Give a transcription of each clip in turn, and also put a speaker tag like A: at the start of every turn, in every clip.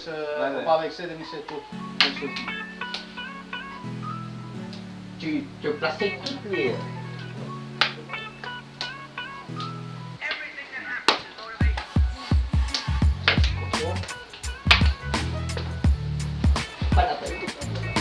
A: se
B: Ajde.
A: obave 70 tu.
C: Tu plaçais toutes les. Pas la peine de prendre là.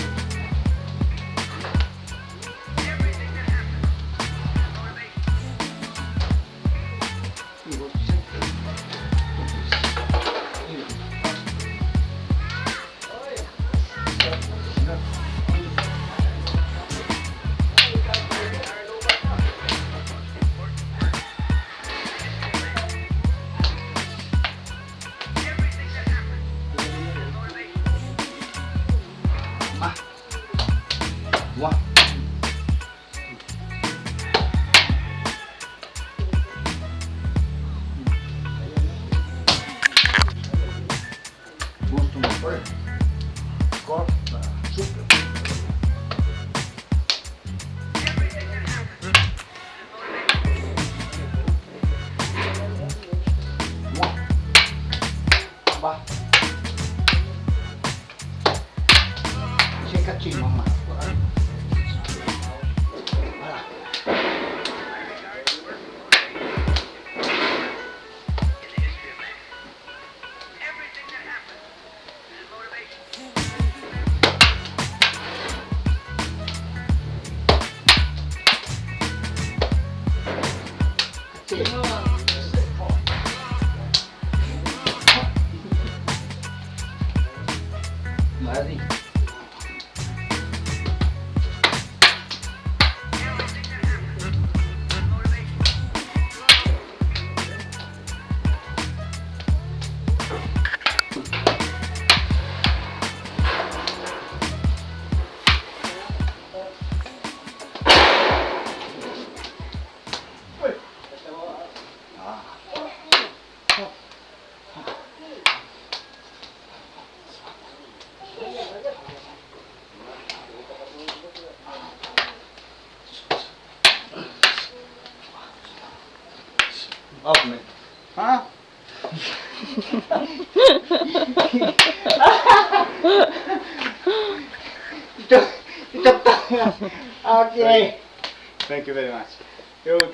B: Ah. Wah. Gusto mo pa. Score. Super. Wah. Ba. Siya kaching mama. Voilà.
C: Vas-y.
B: Off me.
A: Ha?
C: Ito, ito pa. Okay.
A: Thank you very much. You're welcome.